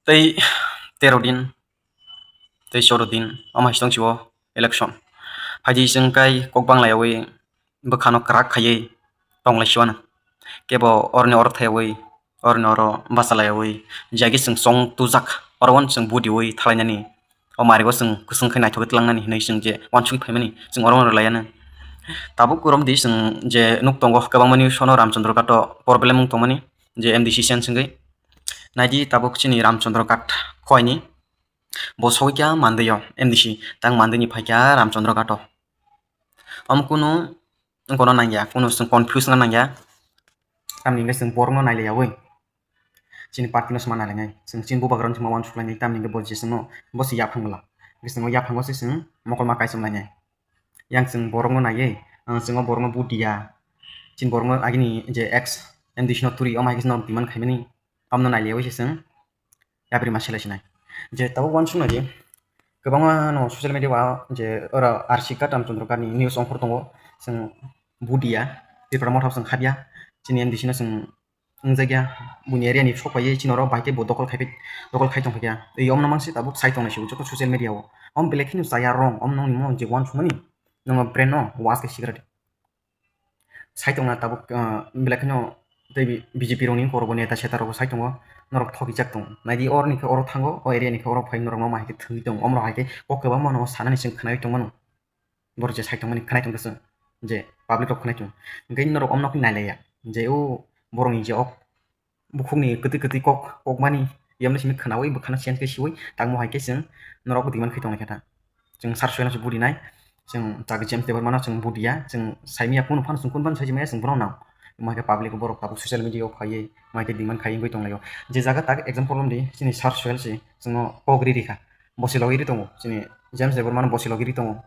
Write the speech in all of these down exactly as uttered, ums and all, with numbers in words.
Tei tero din, tei choro din, omo hai tong sio election. Phaidi chwng kai kok bang laiwi bwkhano kwrak khaiwi tong lai siwano. Kebo orni oro thaiwi, orni oro bacha laiwi, jagi chwng chong tujak, oro wan chwng budiwi thalainani. O marigo chwng kwchwng khe naithogwi tlangnani hinwi chwng je wansugwi phaimani, chwng oro oro laiano. Tabuk romdi chwng je nuk tongo kwbangmani sono Ramchandra Ghato problem wng tongmani, je M D C sen swngwi. Naidi tabuk chini Ramchandra Ghat khoini. Bo sogwi kha Mandwi o, M D C tang Mandwi ni phaikha Ramchandra Ghat o. Om kunu wngkono nangya, kunu chwng confuse wngna nangya. Tamni hwnkhe chwng borokno nailayawi chini party no sma nailainai, chwng chini bubagrano sma uansuk lainai, tamni hwnkhe bo je chwngno bo se yaphang bwla. Hwnkhe chwngno yaphango se chwng mokolma kaichom lainai. Yang chwng borokno naiwi, ang chwng o borokno vote diya. Chini borokno agini je ex M D C no turi, omo hai khe chwngno demand khaimani, tamno nailayawi se chwng yapri ma selai sinai. Je tabuk uansuknai je kwbangma no social media o je oro R C Ghat, Ramchandra Ghat ni news ongkhor tongo, chwng vote diya, Tipra Motha chwng khabya, chini M D C no chwng wngjakya, buini area ni sok pai chini oro bai tei bo dokol khai, dokol khai tong phaikya. Ei omno mangsi tabuk sai tongnai se joto social media o. Om belai kheno chaya wrong, om nongni mo je uansukmani, nongno brain no wash khe sigra di. Sai tongna tabuk, ah, belai kheno tei B J P rokni korbo neta seta rokbo sai tongo, norok thokijak tongo. Naidi oroni khe oro thango, o area ni khe oro phai norokno ma hai khe thwngwi tongo. Omorok hai khe kok kwbangma no sanani chwng khwnai tongmano. Borok je sai tongmani khwnai tongkha chwng, je public rok khwnai tongo. Hwnkhe norok omno khe nailaiya, je o borokni je ok bukhukni kwtwi kwtwi kok kokmani, yamni simi khwnawi bwkhano change khe siwi tangmo hai khe chwng norok demand khai tongnai khe ta. Chwng Sir Suel no se vote rinai, chwng James Debbarma no chwng vote ya, chwng saimanya kunu phano chwng kunu phano saijak maya chwng bono nang. Omo hai khe public borok tabuk social media o phaiwi omo hai khe demand khai wngwi tonglaio. Je jaga tak example lamdi chini Sir Suel se chwngno kok ri rikha, bosi logi ri tongo, chini James Debbarma no bosi logi ri tongo.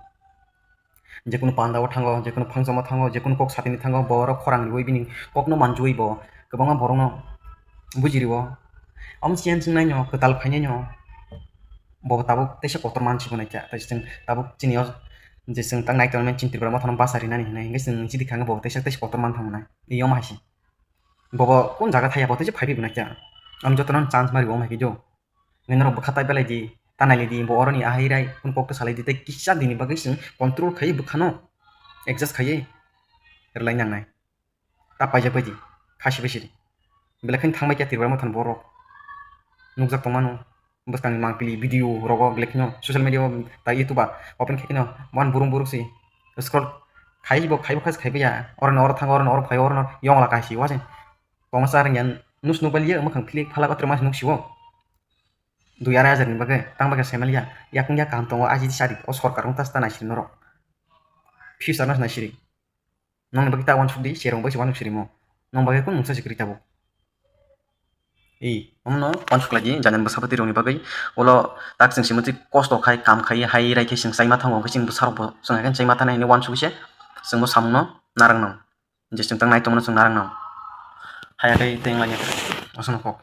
Jekunu panda o thango, jekunu phangjamo thango, jekunu kok satini thango, borok khorang riwi bini kokno manjui bo kwbangma borokno buji riwo. Omo siyan chwng naino kwtal phainaino bo tabuk teisa kotor mansi bo naikha, tei chwng tabuk chini o je chwng tak nai tongmani chini Tripura mothano basa rinani hinwi hwnkhe chwng chidi kha bo teisa teisa kotor manthangnai. Ei omo hai se. Bobo kun jaga thaya bo teisa phaibi bo naikha. Ang jotono chance ma riwo omo hai khe jo. Nai norok bwkha tai belai di, ta nai lai di, bo oroni ahai rai, kun kok ta salai di, tei kisa dini bagwi chwng control khai bwkhano adjust khaiwi rwlai nangnai. Ta paijak bai di, khasi bai siri. Belai kheno thang bai kha Tripura mothani borok. Nukjak tong mano, bwskangni mangpili video rogo belai kheno social media o ta YouTube a open khai kheno wan burung burung si scroll khai bo, khai bo khas khai bai ya, oroni oro thango, oroni oro phaio, oroni yongla kaisi wa se. Kongsa rwngya nus nuk baliya mwkhang philik phalak o twrwngma se nuk siwo. Dui arai hajar ni bagwi tang bagwi saimanliya, yakung ya kaham tongo, ajidi sadi o sorkar wng ta sita naisiri norok. Future no naisiri. Nongni bagwi ta uansuk di, serong bai se uansuk sirimo. Nong bagwi kung mungsa se kwrwi tabuk. Ei, omono uansuk lai di, jani bwsa bwtwi rokni bagwi. Ulo tak chwng simi kosto khai, kam khai, hai rai khe chwng chaima thango, hwnkhe chwng bwsarok bo chwng hai khe chaima thanai hinwi uansuk se, chwng bo samung no narang nang. Je chwng tang nai tongmano chwng narang nang. Haya khe teng lai ya. Aswkno kok.